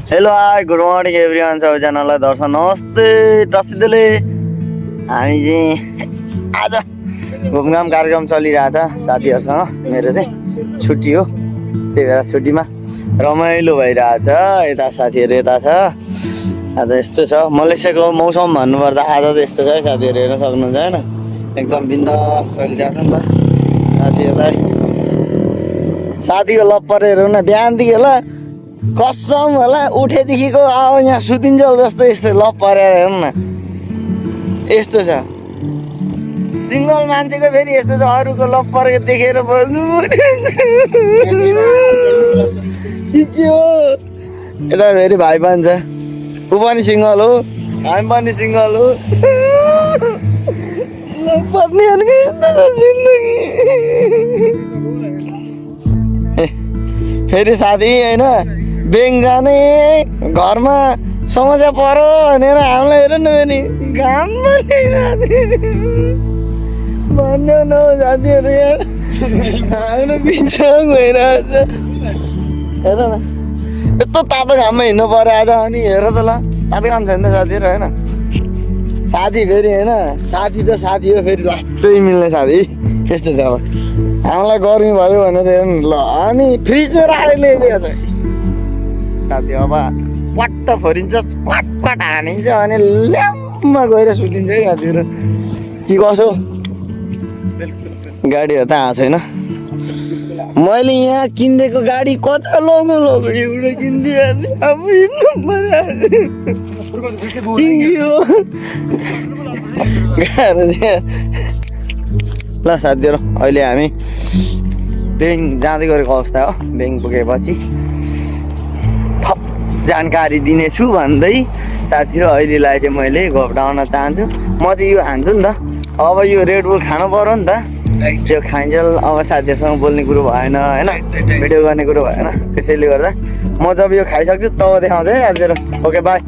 hello hi good morning everyone सबैजनालाई दर्शन नमस्ते टसिदले हामी चाहिँ आज घुमघाम कार्यक्रम चलिरहेछ साथीहरूसँग मेरो चाहिँ छुट्टी हो त्यही भएर छुट्टीमा रमाइलो भइरहेछ यता साथीहरू यता छ आज यस्तो छ मलेसियाको मौसम भन्नुपर्दा आज त यस्तो छ है साथीहरू हेर्न सक्नुहुन्छ हैन एकदम बिन्दास चलिरहेछ नि त साथी यता साथीको लप्परहरू न बिहानदेखि होला कसम होला उठेदेखिको अब यहाँ सुतिन्जेल जस्तो यस्तो लप परेर हेर्नु न यस्तो छ सिङ्गल मान्छेको फेरि यस्तो छ अरूको लप परेको देखेर बोल्नु के हो यता फेरि भाइ पनि छ ऊ पनि सिङ्गल हो हामी पनि सिङ्गल हो लप पर्नेहरूको यस्तो छ जिन्दगी फेरि साथी होइन ब्याङ्क जाने घरमा समस्या पर्यो भनेर हामीलाई हेर न फेरि घाम भन्यो न साथीहरू यहाँ हाम्रो बिचमा गइरहेछ हेर न यस्तो तातो घाममा हिँड्नु पर्यो आज अनि हेर त ल तातो घाम छैन साथीहरू होइन साथी फेरि होइन साथी त साथी हो फेरि लास्टै मिल्ने साथी यस्तो छ अब हामीलाई गर्मी भयो भनेर हेर्नु ल अनि फ्रिजमा राखेर ल्याइदिएको छ साथी अब पट्ट फोरिन्छ पटपट हानिन्छ अनि ल्याम्मा गएर सुतिन्छ है साथीहरू के कसो गाडीहरू त आएको छैन मैले यहाँ किनिदिएको गाडी कता लगो एउटा किनिदिएको अब हिँड्नु पर्यो गाह्रो ल साथीहरू अहिले हामी ब्याङ्क जाँदै गरेको अवस्था हो ब्याङ्क पुगेपछि थप जानकारी दिनेछु भन्दै साथीहरू अहिलेलाई चाहिँ मैले घोप्टाउन चाहन्छु म चाहिँ यो खान्छु नि त अब यो रेड बुल खानु पर्यो नि त त्यो खाइन्जेल अब साथीहरूसँग बोल्ने कुरो भएन होइन भिडियो गर्ने कुरो भएन त्यसैले गर्दा म जब यो खाइसक्छु तब देखाउँछु है साथीहरू ओके बाई